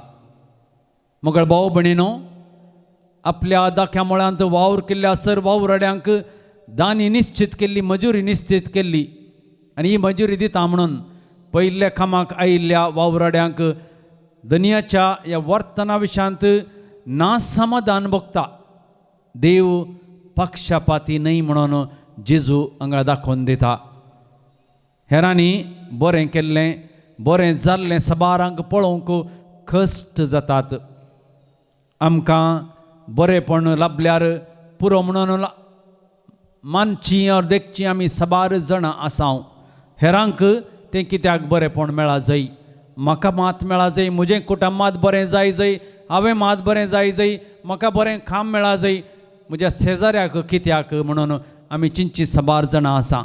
S1: मगळ भाव भयणीनो, आपल्या दाख्या मळांत वावर केल्ल्या सर वावराड्यांक दानी निश्चित केल्ली, मजुरी निश्चित केल्ली आनी ही मजुरी दिता म्हणून पयल्या कामाक आयिल्ल्या वावराड्यांक दनयाच्या ह्या वर्तना विशयांत नासमाधान भोगता. देव पक्षपाती न्हय म्हणून जेजू हांगा दाखोवन दिता. हेरांनी बरें केल्लें बरें जाल्लें सबारांक पळोवंक कश्ट जातात. आमकां बरेंपण लाबल्यार पुरो म्हणून मानची ऑर देखची आमी सबार जाणां आसाव. हेरांक तें कित्याक बरेंपण मेळा जाय, म्हाका मात मेळा जाय, म्हजें कुटुंब मात बरें जाय जाय, हांवें मात बरें जाय जाय, म्हाका बरें काम मेळा जाय, म्हज्या शेजाऱ्याक कित्याक म्हणून आमी चिंची सबार जाणां आसा.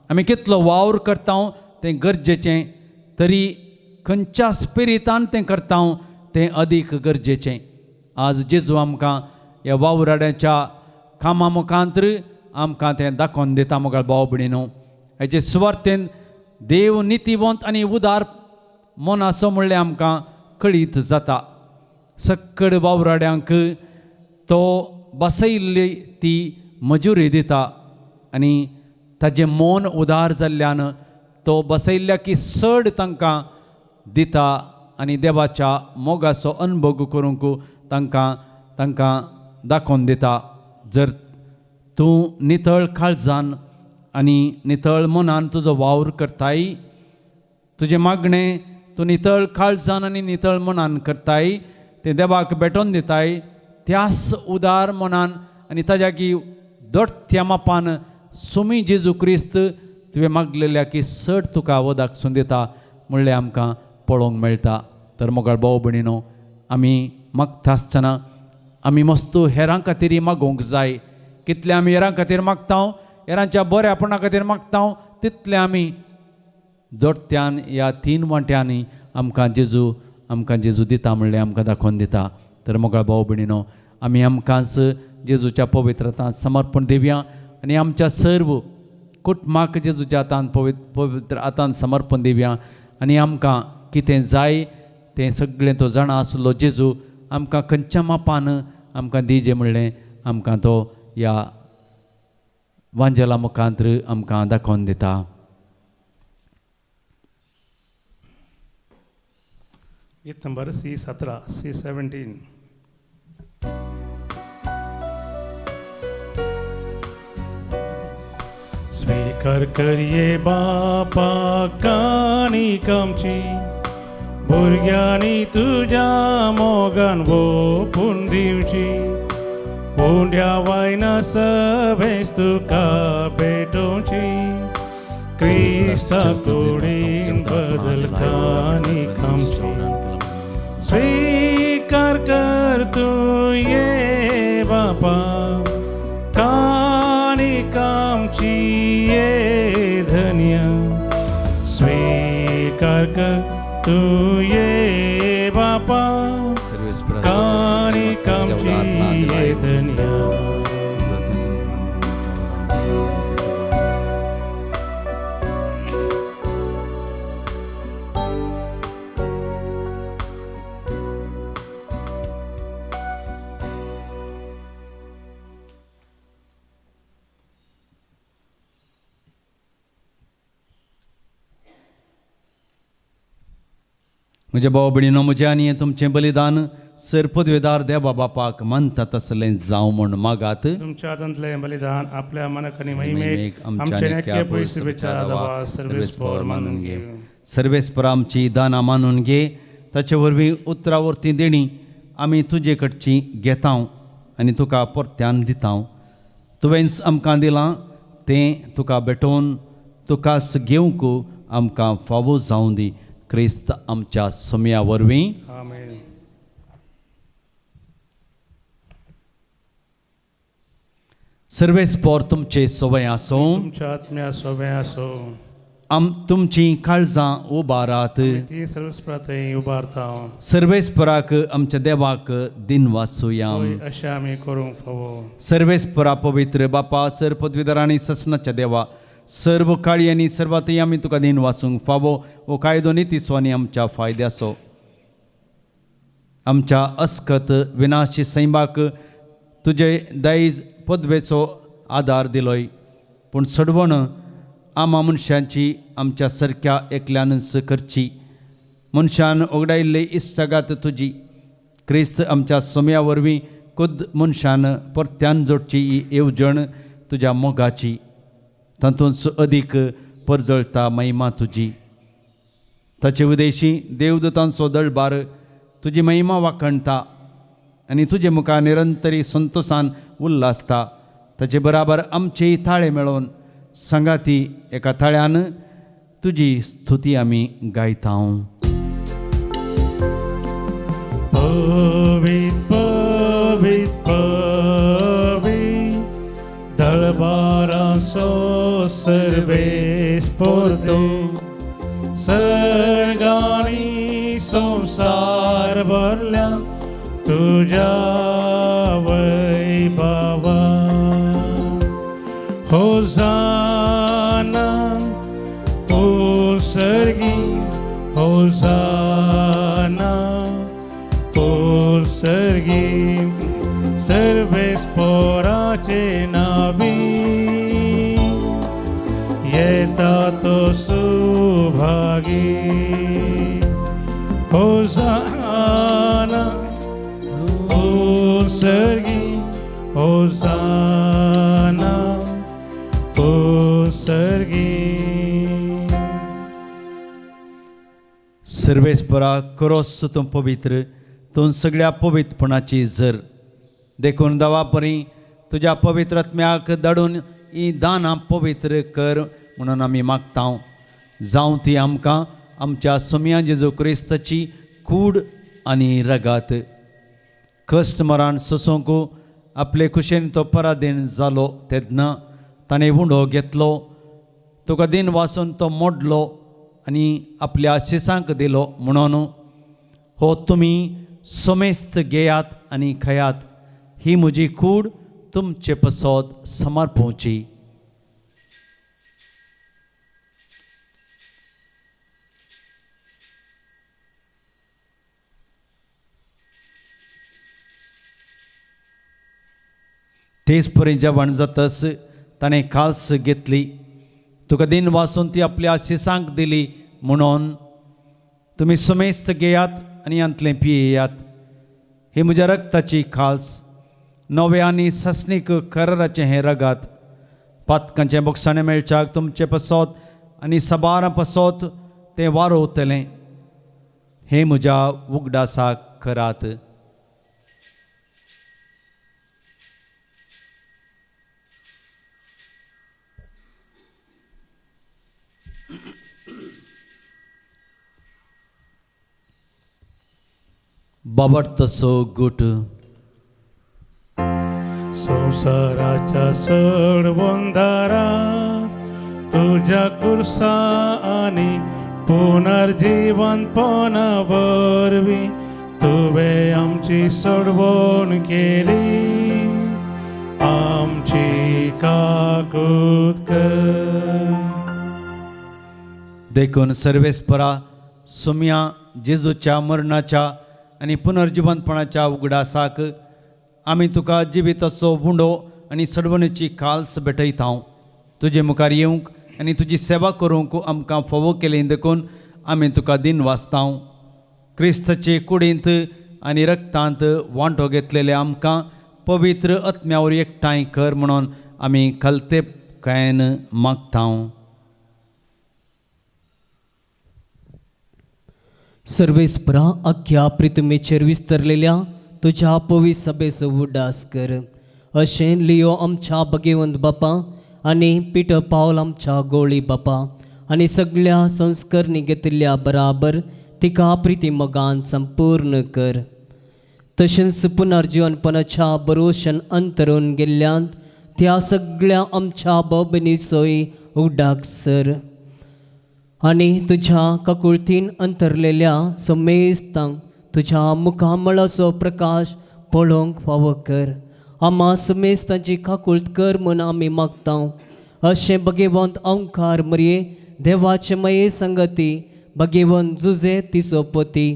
S1: आमी कितलो वावर करता तें गरजेचें, तरी खंयच्या स्पिरितान तें करता तें अदीक गरजेचें. आज जेजू आमकां ह्या वावराड्याच्या कामा मुखांतर आमकां तें दाखोवन दिता. मोगाळ भाव भयणीनो, हेचे सुवार्थेन देव नितीवंत आनी उदार मनाचो म्हणल्यार आमकां कळीत जाता. सक्कड वावराड्यांक तो बसयल्ली ती मजुरी दिता आनी ताजें मन उदार जाल्ल्यान तो बसयल्ल्या की चड तांकां दिता आनी देवाच्या मोगाचो अनुभव करूंक तांकां तांकां दाखोवन दिता. जर तूं नितळ काळजान आनी नितळ मनान तुजो वावर करताय, तुजें मागणें तूं नितळ काळजान आनी नितळ मनान करताय, तें देवाक भेटोवन दिताय, त्यास उदार मनान आनी ताज्या की दोट्या मापान सुमी जेजू क्रिस्त तुवें मागलेल्या की चड तुका वदाक दिता म्हणलें आमकां पळोवंक मेळटा. तर मोगाळ भाव भयणीनो, आमी मागता आसतना आमी मस्त हेरां खातीर मागोवंक जाय. कितले आमी हेरां खातीर मागता, हेरांच्या बऱ्यापणा खातीर मागता, तितले आमी दोट्यान ह्या 3 वांट्यांनी आमकां जेजू दिता म्हणलें आमकां दाखोवन दिता. तर मोगाळ भाव भयणीनो, आमी आमकांच जेजूच्या पवित्र हातांत समर्पण दिवया आनी आमच्या सर्व कुटुंबाक जेजूच्या हातांत पवित्र हातांत समर्पण दिवया आनी आमकां कितें जाय तें सगळें तो जाणा आसलो जेजू आमकां खंयच्या मापान आमकां दिजे म्हणलें आमकां तो ह्या वांजेला मुखांत आमकां दाखोवन दिता.
S2: गीत नंबर C17 C17. स्वीकार करिये बापा कानिकामची भुरग्यांनी तुज्या मोगान वोपून दिवची उंड्या वायना सभेस तुका भेटोवची क्रिस्ता कुडीन बदल कानिकामची स्वीकार कर तूं ये बापा कानिकामची ये धन्या स्वीकार कर तूं ये बापा कानिकामची ये धन्या.
S1: म्हज्या भाव भयणीनो म्हजें आनी तुमचें बलिदान सर पदवेदार देवा बापाक मानता तसलें जावं म्हूण मागात.
S2: तुमच्या हातांतलें बलिदान आपल्या मनाक आनी महिमेक आमच्या सर्वेस्पर मानून घे.
S1: सर्वेस्पर आमची दानां मानून घे, ताचे वरवीं उतरा वरती देणी आमी तुजे कडची घेता आनी तुका परत्यान दिता. तुवेंच आमकां दिलां तें तुका भेटोवन तुकाच घेवंक आमकां फावो जावं दी क्रिस्त आमच्या समया वरवीं.
S2: आमेन.
S1: सर्वेस्पर तुमचे सवय आसूं,
S2: तुमच्या आत्म्या सवय आसूं.
S1: आम तुमची काळजां उबारात,
S2: ती सर्वेस्परा उबारता.
S1: सर्वेस्पराक आमच्या देवाक दिन वासुया
S2: अशें आमी करूंक फावो.
S1: सर्वेस्परा पवित्र बापा सर पदवीधर आनी ससनाच्या देवा सर्व काळी आनी सर्वातय आमी तुका दिन वासूंक फावो हो कायदो नितीचो आनी आमच्या फायद्याचो. आमच्या अस्कत विनाशी सैमाक तुजे दायज पदवेचो आदार दिलोय, पूण सडवण आमा मनशांची आमच्या सारक्या एकल्यानच करची. मनशान उगडायिल्ली इश्टागात तुजी क्रिस्त आमच्या समया वरवीं खुद मनशान परत्यान जोडची ही येवजण तुज्या मोगाची, तातूंत अदीक परजळटा महिमा तुजी. ताचे उदेशी देवदूतांचो दळबार तुजी महिमा वाखणटा आनी तुजे मुखार निरंतरी संतोसान उल्हासता. ताचे बराबर आमचेय थाळे मेळोवन सांगाती एका थाळ्यान तुजी स्तुती आमी गायता.
S2: पवित्र पवित्र पवित्र दळबाराचो सर्वेस्पर तूं सर्गांनी संवसार भरल्या तुज्या वैभवा. होसाना ओ सर्गी होसाना ओ सर्गी सर्वेस्पराचे नावी येता तो सुभागी. होसाना ओ सर्गी होसाना ओ सर्गी.
S1: सर्वेस्परा करोस तूं पवित्र, तूं सगळ्या पवित्रपणाची जर देखून दवा परी तुज्या पवित्र आत्म्याक धाडून ही दानां पवित्र कर म्हणून आमी मागता. जावं ती आमकां आमच्या सोम्या जेजू क्रिस्ताची कूड आनी रगात. कश्ट मरण सोसूंक आपले खुशेन तो पराधीन जालो तेन्ना ताणें उंडो घेतलो, तुका दिन वाचून तो मोडलो आनी आपल्या शिसांक दिलो म्हणून हो तुमी समेस्त घेयात आनी खायात, ही म्हजी कूड तुमचे पसत समर्पोवची. तेच परी जेवण जातच ताणें काल्स घेतली, तुका दिन वासून ती आपल्या शिसांक दिली म्हणून तुमी सुमेस्त घेयात आनी हांतलें पियेयात. ही म्हज्या रक्ताची खाल्स, नवें आनी ससनीक कराराचें हें रगात. पातकांचें बोगसाणें मेळच्याक तुमचें पसत आनी सबारां पसत तें वारोवतलें. हें म्हज्या उगडासाक करात. बाबर तसो गुट
S2: संवसाराच्या सडवंदारा तुज्या कुर्सा आनी पुनर्जीवनपणा वरवीं तुवें आमची सोडवण केली, आमची काकूत कर.
S1: देखून सर्वेस्परा सुम्या जेजूच्या मरणाच्या आनी पुनर्जिवंतपणाच्या उगडासाक आमी तुका जिवीत असो उंडो आनी सडवणीची काल्स भेटयता. तुजे मुखार येवंक आनी तुजी सेवा करूंक आमकां फावो केली देखून आमी तुका दिन वाचता. क्रिस्ताचे कुडींत आनी रक्तांत वांटो घेतलेले आमकां पवित्र आत्म्यावर एकठांय कर म्हणून आमी खलतेपकायेन मागता.
S4: सर्वेस्परा अख्ख्या प्रितमेचेर विस्तरलेल्या तुज्या पवित्र सभेचो उडास कर. अशें लियो आमच्या भगेवंत बापा आनी पिटर पावल आमच्या गोळी बापा आनी सगळ्या संस्करणी घेतिल्ल्या बराबर तिका प्रिती मोगान संपूर्ण कर. तशेंच पुनर्जीवनपणाच्या बरोशन अंतरून गेल्ल्यान त्या सगळ्या आमच्या भोवभयणीचोय उडाक सर आनी तुज्या काकुळतीन अंतरलेल्या समेस्तांक तुज्या मुखामळाचो प्रकाश पळोवंक फावो कर. आमा समेस्तांची काकुळत कर म्हूण आमी मागता. अशें भगेवंत ओंकार मरये देवाचे मये संगती भगेवंत जुजे तिसोपती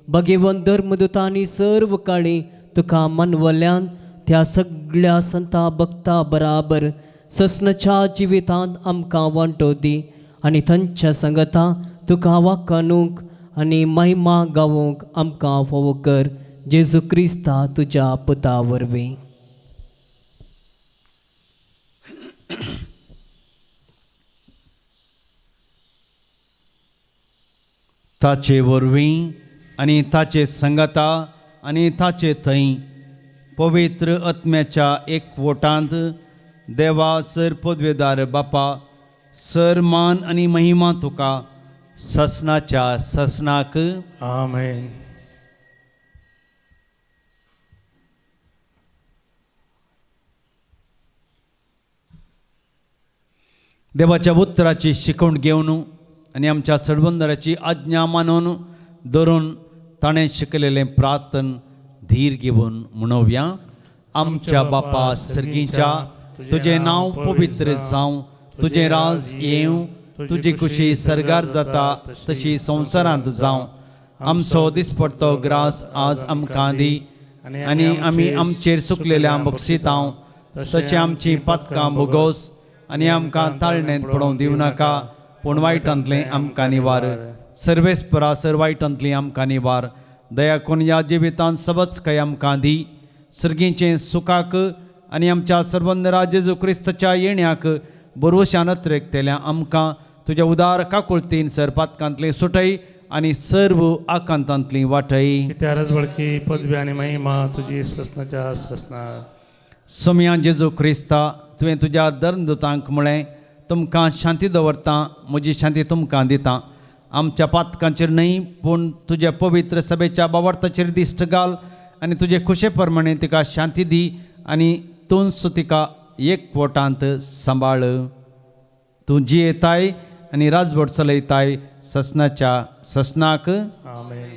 S4: भगेवंत धर्मदुतांनी सर्व काळी तुका मानवल्यान त्या सगळ्या संता भक्ता बराबर ससनाच्या जिवितांत आमकां वांटो दी आनी थंयच्या संगता तुका वाखाणूंक आनी महिमा गावोवंक आमकां फावो कर. जेजू क्रिस्ता तुज्या पुता वरवीं.
S1: ताचे वरवीं आनी ताचे संगता आनी ताचे थंय पवित्र आत्म्याच्या एकवटांत देवा सर पदवेदार बापा सर मान आनी महिमा तुका ससनाच्या ससनाक.
S2: आमेन.
S1: देवाच्या उतराची शिकवण घेवन आनी आमच्या सडबंदराची आज्ञा मानून धरून ताणें शिकलेलें प्रार्थन धीर घेवन म्हणोवया. आमच्या बापा सर्गीच्या, तुजें नांव पवित्र जावं, तुजें राज येवं, तुजी खुशी सर्गार जाता तशी संवसारांत जावं. आमचो दिसपडतो ग्रास आज आमकां दी आनी आमी आमचेर सुकलेल्या बक्षितां तशें आमचीं पातकां भोगोस आनी आमकां ताळणेंत पडोवंक दिवं नाका, पूण वायटांतलें आमकां निवार. सर्वेस्परा सर वायटांतलीं आमकां निवार. दया करून ह्या जिवितांत सबच काय आमकां दी. सर्गीचें सुखाक आनी आमच्या सर्वंदरा जेजू क्रिस्ताच्या येण्याक बरोवशान अत्रेकतेल्या आमकां तुज्या उदार काकुळतीन सर पातकांतली सुटय आनी सर्व आकांतांतली वाटय.
S2: वळखी पदवी आनी महिमा तुजी ससनाच्या ससना.
S1: सोमया जेजू क्रिस्ता, तुवें तुज्या धर्मदूतांक म्हळें, तुमकां शांती दवरता, म्हजी शांती तुमकां दिता. आमच्या पातकांचेर न्हय पूण तुज्या पवित्र सभेच्या बावार्थाचेर दिश्ट घाल आनी तुजे खुशे प्रमाणे तिका शांती दी आनी तूंच तिका एक वटांत सांबाळ. तूं जियेताय आनी राजवट चलयताय ससनाच्या ससनाक.
S2: आमेन.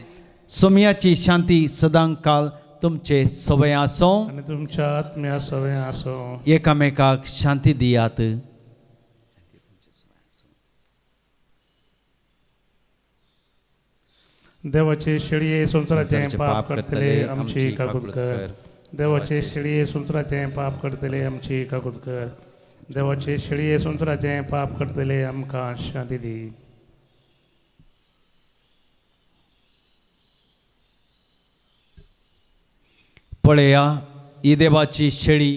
S1: सोमयाची शांती सदां काल तुमचे सवय आसो
S2: आनी तुमच्या आत्म्या सवय आसो.
S1: एकामेकाक शांती दियात.
S2: देवाचे शेळये संवसाराचें पाप करतले आमची काकूत कर. देवाचे शेळये संवसाराचें पाप करतले आमची काकूत कर. देवाचे शेळये संवसाराचें पाप करतले आमकां शांती दी.
S1: पळया ही देवाची शेळी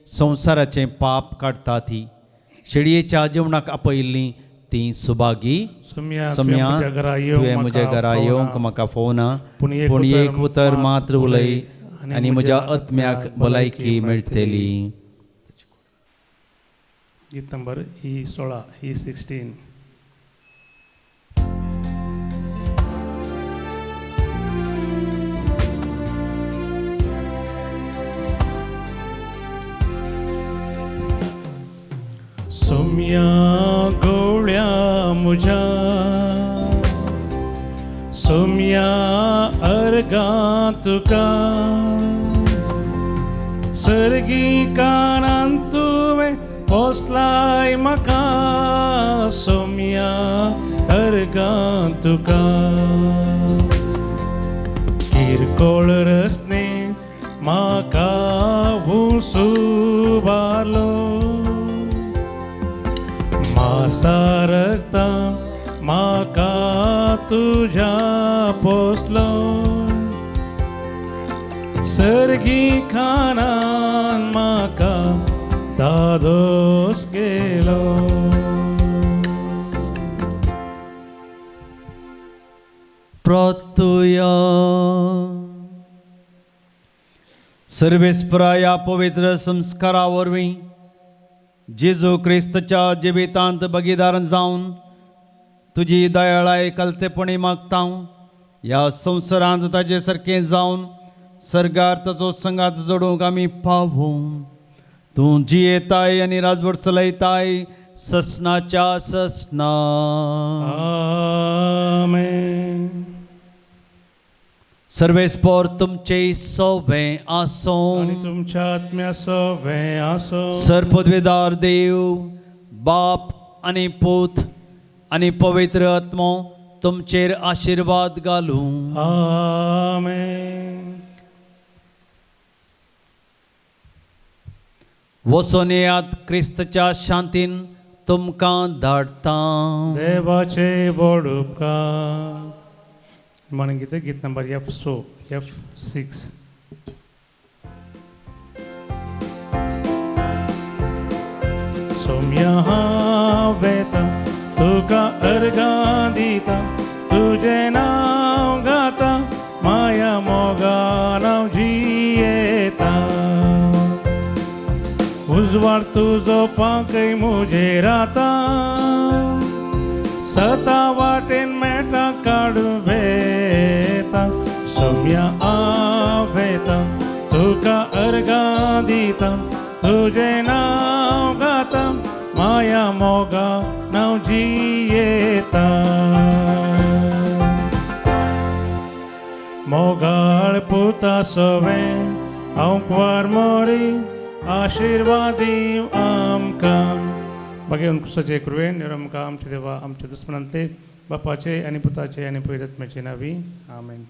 S1: संवसाराचें पाप काडटा ती. शेळयेच्या जेवणाक आपयिल्लीं तीं सुभागी.
S2: सोम्या
S1: सोम्या तुवें म्हज्या घरा येवंक म्हाका फोवना, पूण एक उतर मात्र उलय आनी म्हज्या आत्म्याक भलायकी मेळटली.
S2: गीत नंबर ही 16 ही 16. सोम्या गोळ्या मुझ्या सोम्या अर्गां तुका सर्गी कानान तुवें पोसलाय म्हाका सोम्या अर्गां तुका. किरकोळ रस्ने म्हाका उंसुबारलो मासारता म्हाका तुज्या पोसलो सर्गी खानान म्हाका दादोस केलो.
S1: प्रार्थुया. सर्वेस्परा ह्या पवित्र संस्कारा वरवीं जेजू क्रिस्तच्या जिवितांत भागीदार जावन तुजी दयाळाय कलतेपणी मागता. ह्या संवसारांत ताजे सारकें जावन सर्गार ताचो संगात जोडूंक आमी पावूं. तूं जियेताय आनी राजवट चलयताय ससनाच्या ससना.
S2: आमेन.
S1: सर्वेस्पर तुमचे सोवे आसो
S2: आनी तुमच्या आत्म्या सोवे आसो.
S1: सर्पदवेदार देव बाप आनी पूत आनी पवित्र आत्मो तुमचेर आशिर्वाद घालूं.
S2: आमेन.
S1: वचोन येयात क्रिस्तच्या शांतीन तुमकां धाडटा.
S2: देवाचे व्हड उपकार. म्हणून गीत गीत नंबर F6. Somya हांव वेता तुका अर्गां दिता तुजें नांव गाता माया मोगान हांव जियेता. उजवाड तुजो फांकय म्हजेर आतां सता वाटेन मेटा काडून वेता. सोम्या हांव वेता तुका अर्गां दिता तुजें नांव गाता माया मोगा नांव जियेता. मोगाळ पुता सोवें हांव कुवार मोरी आशिर्वादी आमकां. बागेवन कुसाचे कृपेन आमकां आमचे देवा आमच्या दुस्मनांतले बापाचे आनी पुताचे आनी पवित्र आत्म्याचे नांवी. आमेन.